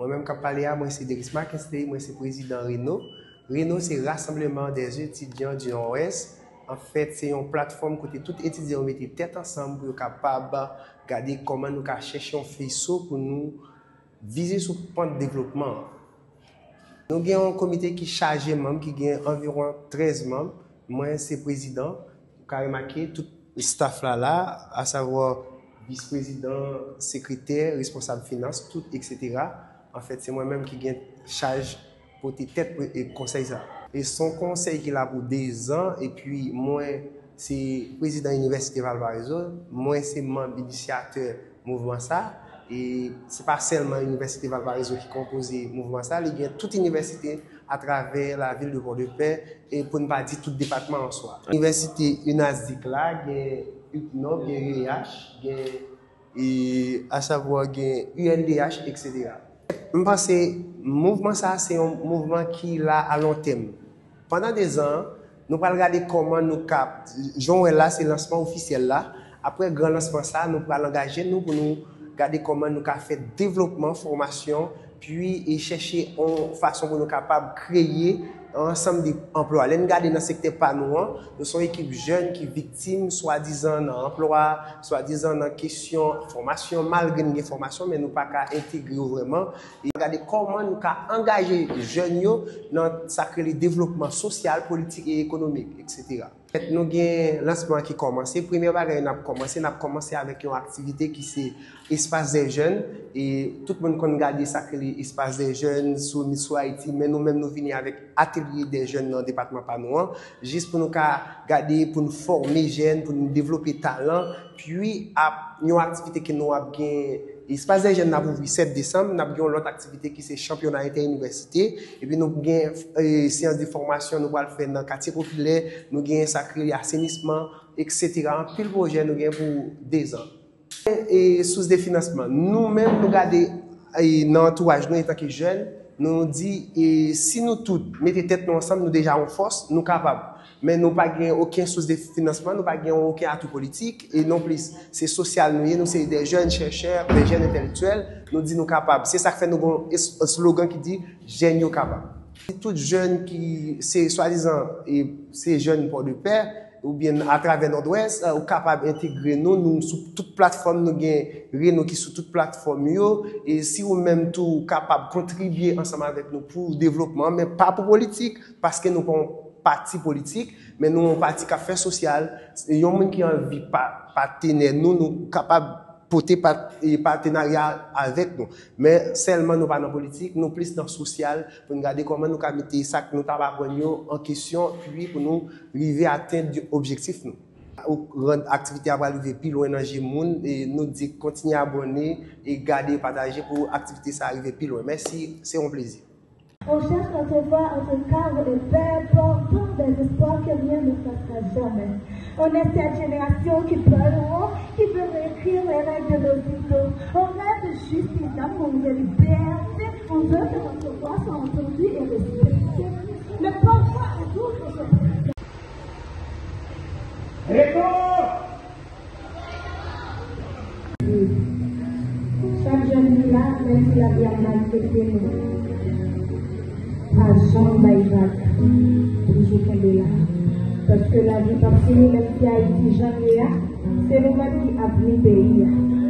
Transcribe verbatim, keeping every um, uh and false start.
Mwen menm k ap pale a, mwen se Derisma Kinsley, mwen se prezidan Reno. Reno se Rassemblement des Étudiants du Nord-Ouest. Anfèt, se yon platfòm kote tout etidyan yo mete tèt ansanm pou yo kapab gade kòman nou ka chèche yon feyso pou nou vize sou pant devlopman an. Nou gen yon komite ki chaje manm, ki gen anviwon trèz manm. Mwen se prezidan. Ou ka remake tout staff la la, asavwa vis prezidan, sekretè, responsab finans, tout, et cetera. Anfèt, se mwen menm ki gen chaj pote tèt pre- e konsèy sa. E se yon konsèy ki la pou dezan, epi mwen se prezidan Inivèsite Valparaiso, mwen se manm inisyatè mouvman sa, e se pa sèlman Inivèsite Valparaiso ki konpoze mouvman sa, li gen tout inivèsite atravè lavil de Pòdepè, e pou n pa di tout depatman an swa. Inivèsite UNASDIC la, gen UPNOP, gen UEH, gen e, asavwa gen UNDH, et cetera. M panse mouvman sa a se yon mouvman ki la a lon tèm. Pandan dezan an, nou pral gade kòman nou ka, jan w wè la, se lansman ofisyèl la. Apre gran lansman sa a, nou pral angaje nou pou nou gade kòman nou ka fè devlopman, fòmasyon, pi e chèche yon fason pou nou kapab kreye yon ansanm de anplwa. Lè n gade nan sektè pa nou an, nou se yon ekip jèn ki viktim swadizan nan anplwa, swadizan nan kesyon fòmasyon, malgre n gen fòmasyon, men nou pa ka entegre yo vrèman. E gade kòman nou ka angaje jèn yo nan sa k rele devlopman sosyal, politik e ekonomik, et cetera. Nou gen lansman ki kòmanse. Premye bagay n ap kòmanse, n ap kòmanse avèk yon aktivite ki se Espace des Jeunes. E tout moun konn gade sa k rele Espace des Jeunes sou Miss Haiti, men nou menm nou vini avèk Atelier des Jeunes nan depatman pa nou an, jis pou nou ka gade, pou nou fòme jèn, pou nou devlope talan, pi ap yon aktivite ke nou ap gen, Espace des Jeunes n ap ouvri sèt desanm, n ap gen yon lòt aktivite ki se chanpyona entè inivèsite, epi nou gen e, seyans de fòmasyon nou pral fè nan katye popilè, nou gen sa k rele asenisman, et cetera. Anpil pwojè nou gen pou dezan. E sous de finansman. Nou menm, nou gade e, nan antouraj nou antanke jèn, nou di e, si nou tout mete tèt nou ansanm, nou deja yon fòs, nou kapab. Men nou pa gen okenn sous de finansman, nou pa gen okenn atou politik, e non plis, se sosyal nou ye, nou se de jèn chèchè, de jèn entèlektyèl, nou di nou kapab. Se sa k fè nou gen yon es- slogan ki di, jèn yo kapab. Si tout jèn ki se swadizan e se jèn Pòdepè, oubyen atravè Nòdwès, e, ou kapab entegre nou, nou sou tout platfòm, nou gen Reno ki sou tout platfòm yo, e si ou menm tou ou kapab kontribye ansanm avèk nou pou devlopman, men pa pou politik, paske nou pa yon pati politik, men nou yon pati k ap fè sosyal. Yon moun ki anvi pa- patenè nou, nou kapab pote pa- e, patenarya avèk nou. Men sèlman nou pa nan politik, nou plis nan sosyal, pou n gade kòman nou ka mete sa k nou t ap aprann yo an kesyon, pi pou nou rive atenn objektif nou. Ou rann aktivite a pral rive pi lwen nan je moun, e nou di kontinye abòne, e gade, pataje pou aktivite sa a rive pi lwen. Mèsi, se yon plezi. On cherche notre voie entre chaos et paix, portant des espoirs que rien ne s'arrêtera jamais. On est cette génération qui pleureront, qui veut réécrire les règles de nos idéaux. On rêve de justice, d'amour, de liberté. On veut que notre voix soit entendue et respectée. Mais pourquoi on doute aujourd'hui ? Chak jèn ki la, menm si lavi ap maltrete nou, pa janm bay vag. Toujou kenbe la. Paske lavi p ap fini, menm si Ayiti jan l ye a, se nou menm ki avni peyi a.